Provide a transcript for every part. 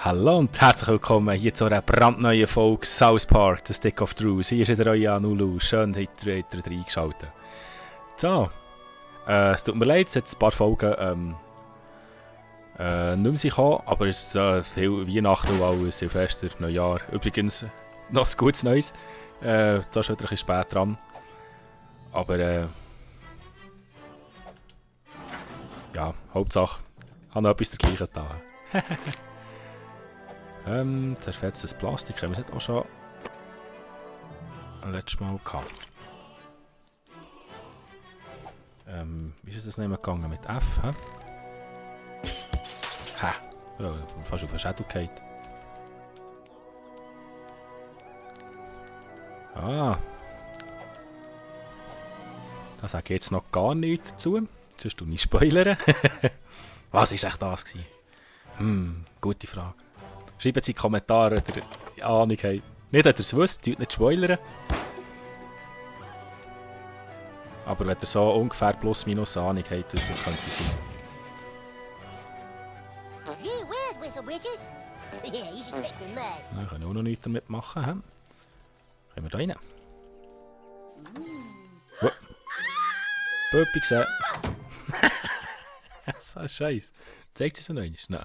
Hallo und herzlich willkommen hier zu einer brandneuen Folge South Park, The Stick of Truth. Hier ist wieder euer Nulu. Schön, dass ihr reingeschaltet. So, es tut mir leid, es hat ein paar Folgen nicht mehr gekommen, aber es ist viel Weihnachten und alles, Silvester, Neujahr. Übrigens noch ein gutes Neues. Da ist schon ein bisschen spät dran. Aber ja, Hauptsache, ich habe noch etwas dergleichen da. Zerfetztes Plastik haben wir das auch schon letztes Mal gehabt. Wie ist es nicht mehr gegangen mit F? Hä? Ha! Ja, fast auf den Schädel gefallen. Ah! Da sage ich jetzt noch gar nichts dazu. Sonst du nicht spoilern. Was war echt das gewesen? Gute Frage. Schreibt es in die Kommentare, wenn ihr Ahnung habt. Nicht, wenn ihr es wisst, nicht spoilern. Aber wenn ihr so ungefähr plus minus Ahnung habt, was das könnte sein. Da können wir auch noch nichts damit machen. He? Können wir da rein? Oh. Pöppi gesehen. So ein Scheiß. Zeigt sie so noch eins? Nein.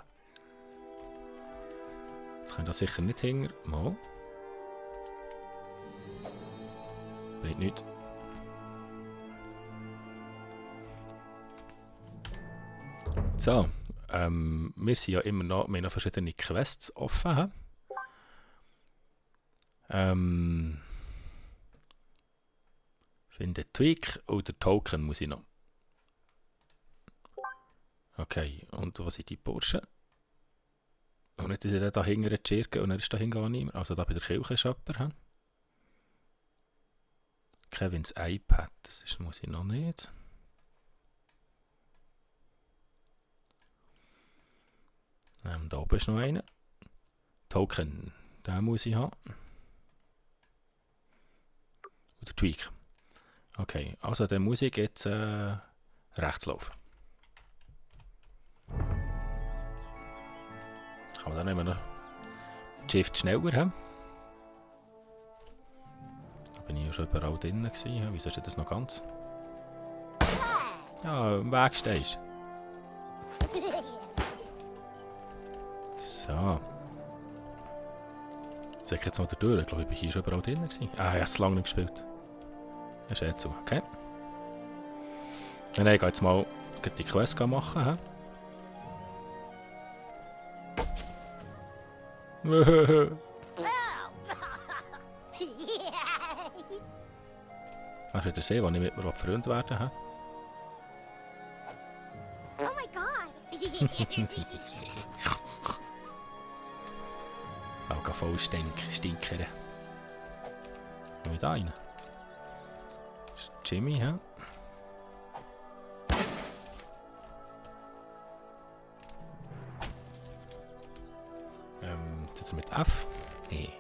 Jetzt können wir sicher nicht hängen. Mal. Bringt nichts. So. Wir sind ja immer noch, wir haben noch verschiedene Quests offen. Finde Tweak oder Token muss ich noch. Okay, und was sind die Burschen? Und nicht, dass ich da hinten schirke und er ist da hinten gar nicht mehr. Also da bei der Kirche ist jemand. Kevins iPad, das ist, muss ich noch nicht. Da oben ist noch einer. Token, den muss ich haben. Oder Tweak. Okay, also dann muss ich jetzt rechts laufen. Kann man dann immer noch Shift schneller haben. Da bin ich ja schon überall drin gewesen. Wieso ist das noch ganz? Ja, im Weg stehst. So. Sag ich jetzt mal durch. Ich glaube, ich bin hier schon überall drin gewesen. Ah, ich habe es lange nicht gespielt. Ja, ist eh zu. Okay. Dann gehe ich jetzt mal die Quest machen. He? Hast du wieder sehen, wann ich mit mir befreundet werden will? Oh my god! Auch voll stinkern. Komm ich da rein? Das ist Jimmy, hä? Mit F? Nee.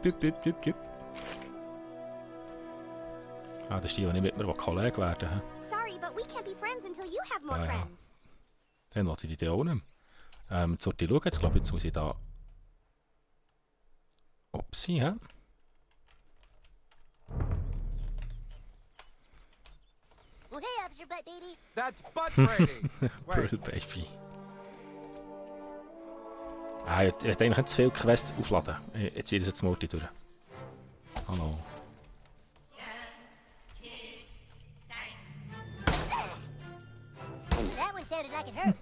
Büp. Ah, das ist die nicht mit mir Kollege werden. Sorry, but we can't be friends until you have more friends. Dann wollte ich die auch nicht mehr. Jetzt sollte ich schauen, jetzt glaube ich, jetzt muss ich da... Upsi, hä? Well, hey, Officer Butt Baby. That's Butt Brady. Butt Baby. Ah, ich hätte eigentlich nicht zu viele Quests aufladen. Jetzt ziehe ich jetzt Morty durch. Hallo. That one sounded like it hurt.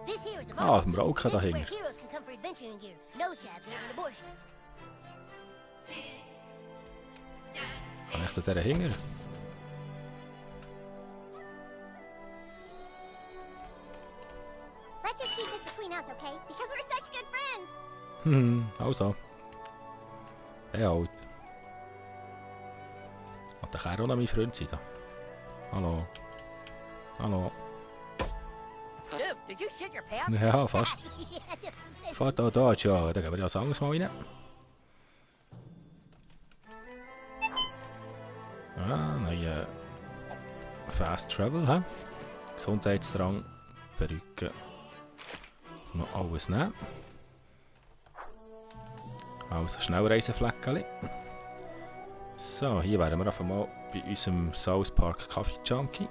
This here is the Ah, ein Rauchen This is where dahinter. heroes can come for adventuring gear, nose jobs, and abortions. Kann ich zu dieser Hinger? Let's just keep this between us, okay? Because we're such good friends. Also. Der halt. Hat der Kerl auch noch mein Freund sein? Da? Hallo. Hallo. Dude, did you shit your pants? Ja, fast. Fahrt da, tja. Da gehen wir ja als anderes mal rein. Ah, neue Fast Travel, hä? Gesundheitsdrang Perücke. Noch alles nehmen. Also Schnellreisefleckchen. So, hier wären wir auf einmal bei unserem South Park Kaffee Junkie.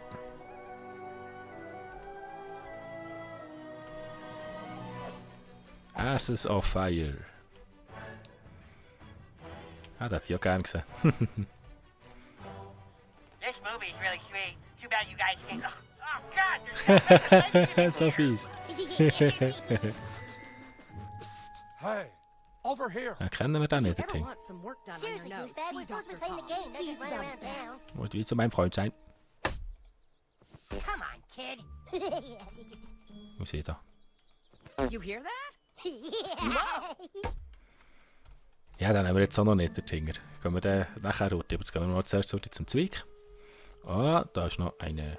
Asses of Fire. Ah, das hätte ich auch gerne gesehen. This movie's really sweet. Too bad you guys can't. Oh God! There's So fies. Hey, over here. Ja, kennen wir den nicht, der Ever Ting? want some work done on your Seriously, nose? douchebag, we're See supposed to be Dr. playing the Tom. game, not He's just the run around town. best. Wollt wie zu meinem Freund sein? Come on, kid. Wo ist da? You hear that? Ja, den haben wir jetzt auch noch nicht, der Tinger. Gehen wir den nachher runter. Jetzt gehen wir mal zuerst runter zum Zweig. Ah, da ist noch eine...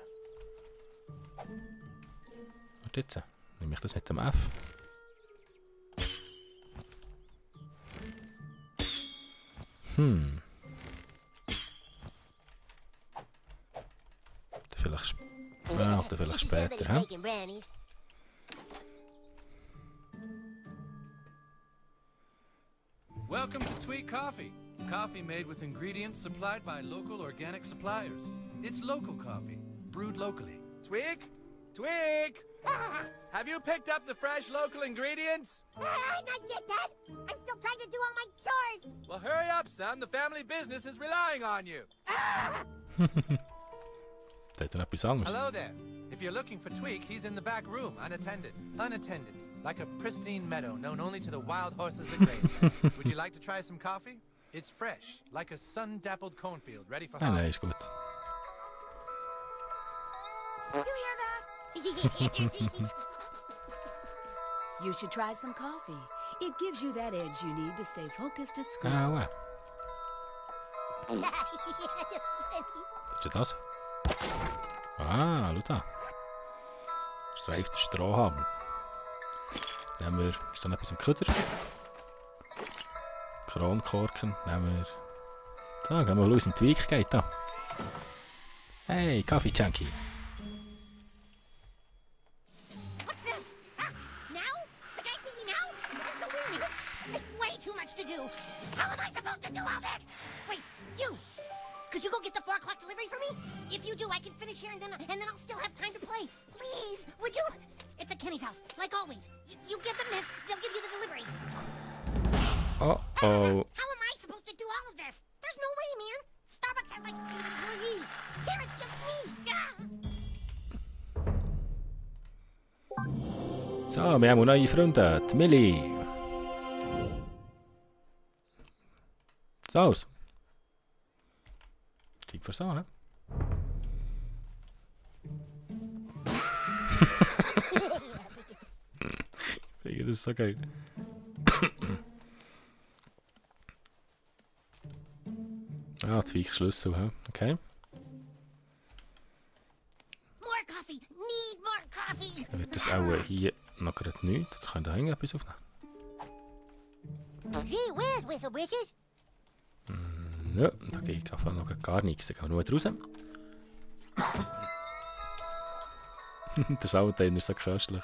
Warte jetzt. Nehme ich das mit dem F. Vielleicht, oder vielleicht später, hä? Making brownies. Welcome to Tweak Coffee. Coffee made with ingredients supplied by local organic suppliers. It's local coffee, brewed locally. Tweak? Tweak! Have you picked up the fresh local ingredients? Not yet, Dad. I'm still trying to do all my chores. Well, hurry up, son. The family business is relying on you. Da hat er etwas anderes. Hello there. If you're looking for Tweak, he's in the back room, unattended. Unattended. Like a pristine meadow known only to the wild horses that graze there. Would you like to try some coffee? It's fresh, like a sun-dappled cornfield, ready for Ah, nein, harvest. ist gut. You hear that? You should try some coffee. It gives you that edge you need to stay focused at school. Ah, wow. Ist ja das? Ah, schau da. Streifter Strohhalm. Nehmen wir... Ist da etwas im Köder? Kronkorken. Nehmen wir... Da, gehen wir mal aus dem Tweak geht da. Hey, Kaffee Junkie. What's this? Huh? Now? The guys need me now? There's no way. It's way too much to do. How am I supposed to do all this? Wait, you! Could you go get the 4 o'clock delivery for me? If you do, I can finish here and then I'll still have time to play. Please, would you? It's at Kenny's house, like always. You give them this, they'll give you the delivery. Uh-oh. How am I supposed to do all of this? There's no way, man. Starbucks has like 8 employees. Here it's just me. So, wir haben neue Freunde. Die Millie. So aus. Typ für so, hä? Ich finde das so geil. Ah, Zweigschlüssel, hä? Okay. More coffee. Need more coffee. Dann wird das auch hier noch gerade nichts. Da könnt ihr irgendetwas aufnehmen. Gee whiz, Whistle Britches. Ja, da geht einfach noch gar nichts. Da gehen wir nur raus. Der Soundtrainer ist so köstlich.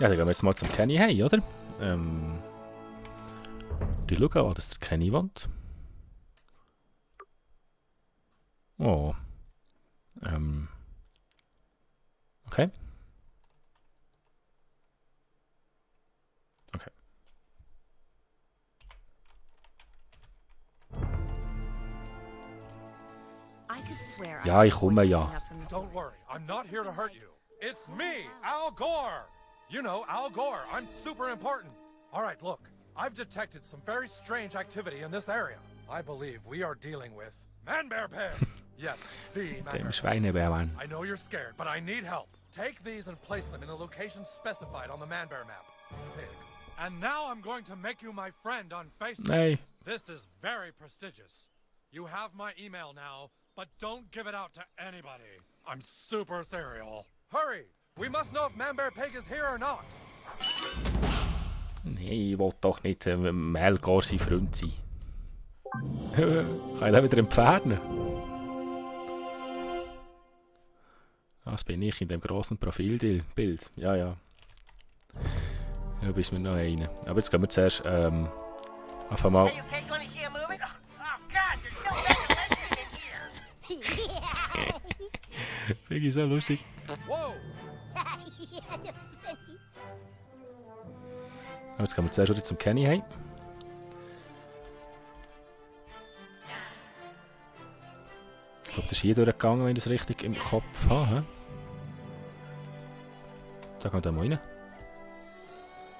Ja, dann gehen wir jetzt mal zum Kenny hey, oder? Die schauen an, dass der Kenny wohnt. Oh. Okay. Okay. I could swear I Ja, heard ich komme voices ja. enough from the Don't sewers. worry. I'm not here to hurt you. It's me, Al Gore. You know, Al Gore. I'm super important. All right, look. I've detected some very strange activity in this area. I believe we are dealing with Man-Bear Pig. Yes, the Dem Man-Bear Pig. Schweinebär. I know you're scared, but I need help. Take these and place them in the location specified on the Man-Bear map. Pig. And now I'm going to make you my friend on Facebook. Nein. This is very prestigious. You have my email now, but don't give it out to anybody. I'm super serial. Hurry! We must know if Man-Bear Pig is here or not. Nein, ich will doch nicht Melgor sein Freund sein. Kann ich den wieder entfernen? Das bin ich in dem grossen Profilbild. Ja, ja. Ja, bist mir noch einer. Aber jetzt gehen wir zuerst auf einmal. Hey, you kids want to see a movie? Oh, God, there's no better lesson in here. Finde ich so lustig. Whoa! Yeah, that's funny. Aber jetzt gehen wir zuerst wieder zum Kenny heim. Ich glaube, das ist hier durchgegangen, wenn ich das richtig im Kopf habe. Da kommt er mal rein.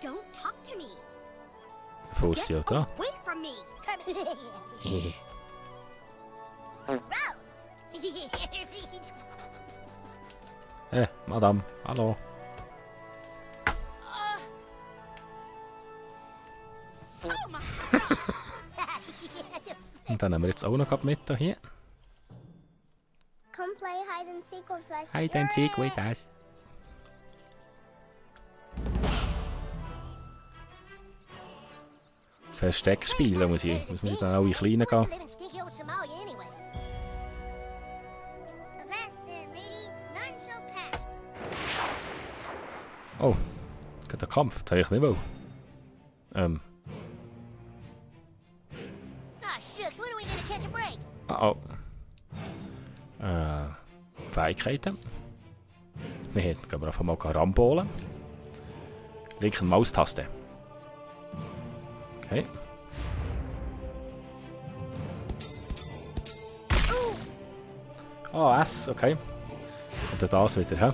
Don't talk to me. Bevor ist sie auch da. Away from me. Gross. Madame, hallo. Oh my. Und dann haben wir jetzt auch noch mit hier. Come play hide and seek with us. Hide and seek with us. Versteck spielen muss ich dann alle Kleinen gehen. Oh, geht der Kampf, das habe ich nicht wollen. Ah, shucks, when are we gonna catch a break? Oh. Fähigkeiten. Nee, dann gehen wir einfach mal rambolen. Linke Maustaste. Okay. Oh, S, okay. Und dann das wieder, hä?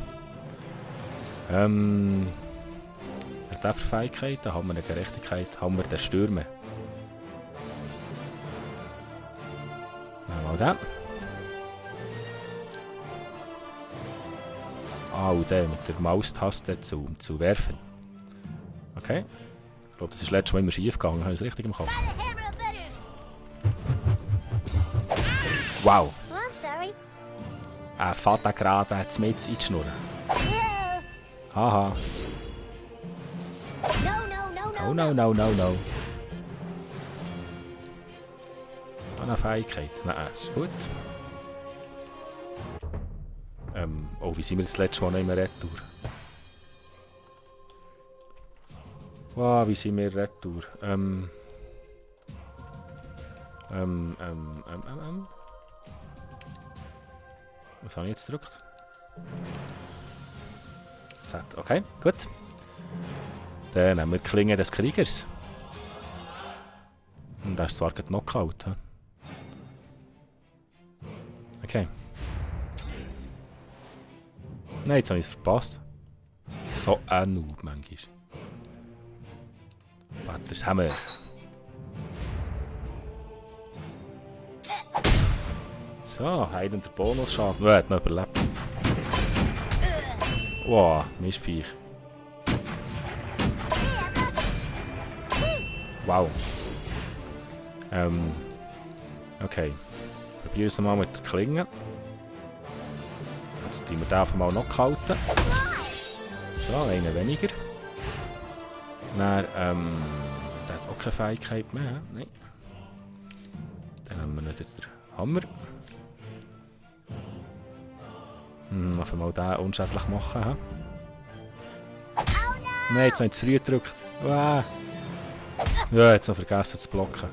Der Fähigkeiten, haben wir eine Gerechtigkeit, haben wir den Stürme. Mal den. Ah, und den mit der Maustaste zu werfen. Okay. Ich glaube, das ist letztes Mal immer schief gegangen, habe ich es richtig im Kopf. Wow. Oh, I'm sorry. Fährt er gerade mit in die Schnur. Haha. No. No. Eine Fähigkeit. Nein, ist gut. Oh, wie sind wir das letzte Mal noch im Retour? Wow, wie sind wir Retour? Was habe ich jetzt gedrückt? Z, okay, gut. Dann nehmen wir die Klinge des Kriegers. Und das ist zwar kein Knockout. He? Okay. Nein, jetzt habe ich es verpasst. So ein Noob manchmal. Warte, das haben wir. So, heilender Bonusschaden. Er hat noch überlebt. Wow, Mistviech. Wow. Okay. Probieren wir es mal mit der Klinge. Jetzt tun wir den einfach mal noch halten. So, einen weniger. Dann, der hat auch keine Fähigkeit mehr. Nein. Dann haben wir noch den Hammer. Einfach mal den unschädlich machen. He? Nein, jetzt habe ich zu früh gedrückt. Ja, jetzt noch vergessen zu blocken.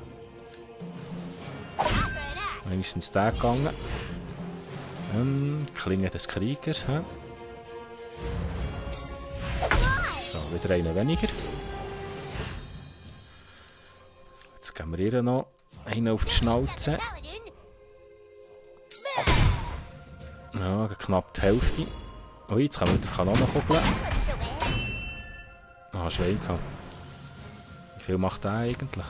Wenigstens der gegangen. Klinge des Kriegers. He? So, wieder einen weniger. Jetzt geben wir hier noch einen auf die Schnauze. Ja, knapp die Hälfte. Ui, jetzt können wir wieder Kanonenkugel. Ah, Schwein gehabt. Wie viel macht der eigentlich?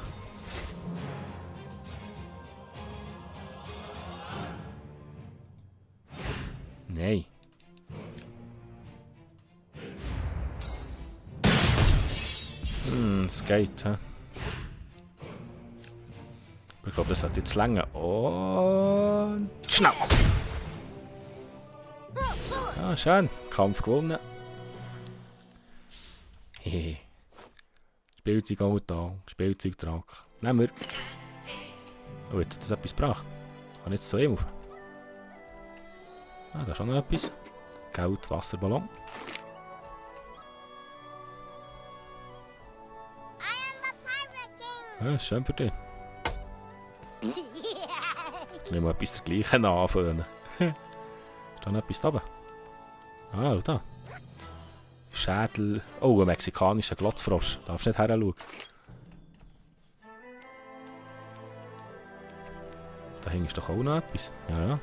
Nein. Es geht, hä? Ich glaube, das hat jetzt länger. Und Schnauz! Ja, schön. Kampf gewonnen. Hehe. Spielzeug Auto, Spielzeug Truck. Nehmen wir. Oh, jetzt hat das etwas gebracht. Kann ich jetzt zu ihm auf? Ah, da ist auch noch etwas. Geld, Wasserballon. I am the Pirate King! Ja, schön für dich. Ich muss etwas dergleichen anfangen. Ist da noch etwas da oben? Ah, schau da. Schädel. Oh, ein mexikanischer Glotzfrosch. Darfst nicht heranschauen. Da hängt doch auch noch etwas. Ja, ja.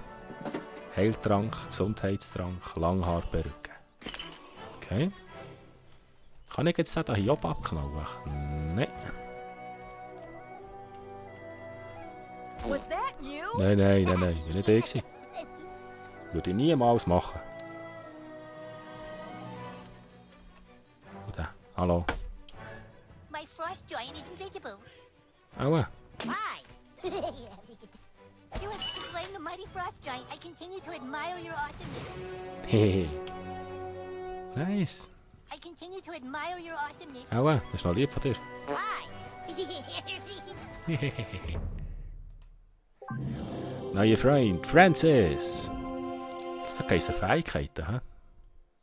Heiltrank, Gesundheitstrank, Langhaarperücke. Okay. Kann ich jetzt den hier oben abknallen? Nein. Was that you? Nein, nein, nein, nein. Ich war nicht ich. Würde ich niemals machen. Und da. Hallo. My frost giant is invisible. Aua. Why? You have slain the mighty frost giant. I continue to admire your awesomeness. Hehehe. Nice. I continue to admire your awesomeness. Aua, das ist noch lieb von dir. Why? Neuer Freund, Francis. Das sind keine Fähigkeiten, hä?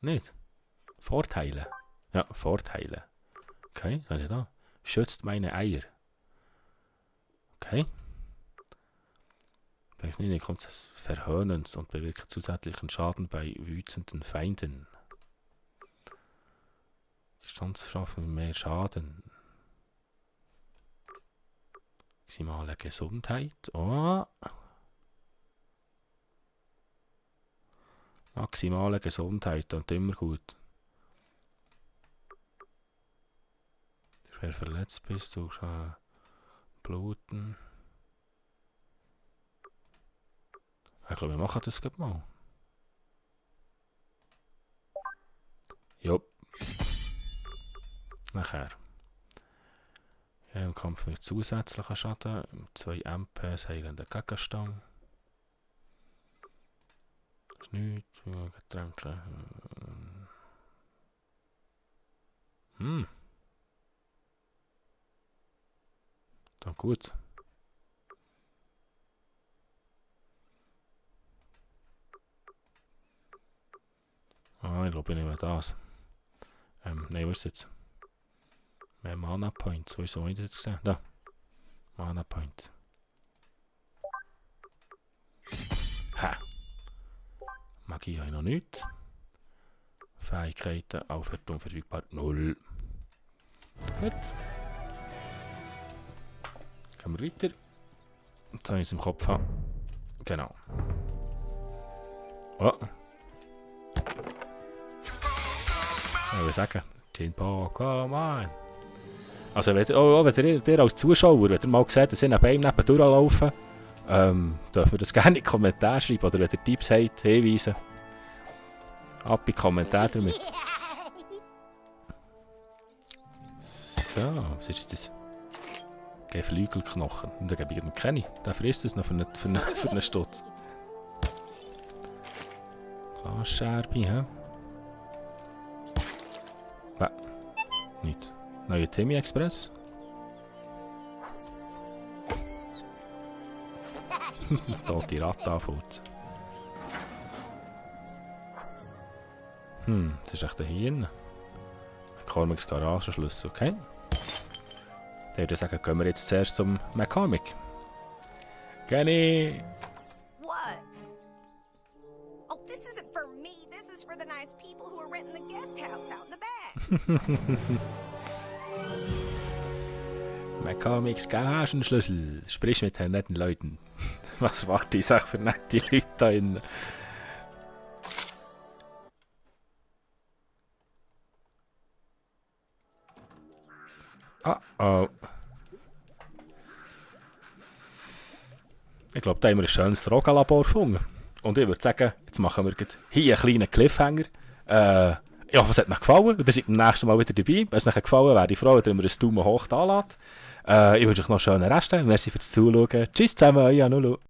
Nicht? Vorteile. Ja, Vorteile. Okay, was ist da? Schützt meine Eier. Okay. Bei Knien kommt es verhöhnend und bewirkt zusätzlichen Schaden bei wütenden Feinden. Die Chance schaffen mehr Schaden. Maximale Gesundheit. Oh. Maximale Gesundheit und immer gut. Schwer verletzt bist du, bluten. Ich glaube, wir machen das gleich mal. Jupp. Nachher. Ja, im Kampf mit zusätzlichen Schaden. 2 MPs heilender Gegenstand. Das ist nichts. Getränke. Dann gut. Ah, ich glaube, ich nehme das. Nein, was ist jetzt? Mehr Mana Points. Wieso habe ich das jetzt gesehen? Da. Mana Points. Ha! Magie habe ich noch nicht. Fähigkeiten, Aufwertung verfügbar 0. Gut. Gehen wir weiter. Jetzt habe ich es im Kopf. Genau. Oh. Ich will sagen, Jinpo, come on. Also, wenn ihr als Zuschauer, wenn ihr mal seht, dass ich neben ihm durchlaufen, dürft ihr das gerne in die Kommentare schreiben. Oder wenn ihr Tipps habt, hinweisen. Ab in die Kommentare damit. So, was ist das? Geflügelknochen. Und dann gebe ich ihm keine. Der frisst es noch für einen Stutz. Glasscherbe, hä? Nicht. Neue Timmy Express. Tote Ratte anfällt. Das ist echt der hier. McCormick's Garagenschlüssel, okay? Dann würde ich sagen, gehen wir jetzt zuerst zum McCormick. Kenny! What? Oh, this isn't for me. This is for the nice people who are renting the guest house out in the back. McCormick's Garagenschlüssel. Sprich mit den netten Leuten. Was warte ich sag für nette Leute da innen? Oh. Ich glaube, da haben wir ein schönes Drogenlabor gefunden. Und ich würde sagen, jetzt machen wir hier einen kleinen Cliffhanger. Ich hoffe, es hat euch gefallen. Und ihr seid beim nächsten Mal wieder dabei. Wenn es euch gefallen wäre ich froh, wenn ihr mir einen Daumen hoch da lasst. Ich wünsche euch noch einen schönen Rest. Merci fürs Zuschauen. Tschüss zusammen, euer Nulu.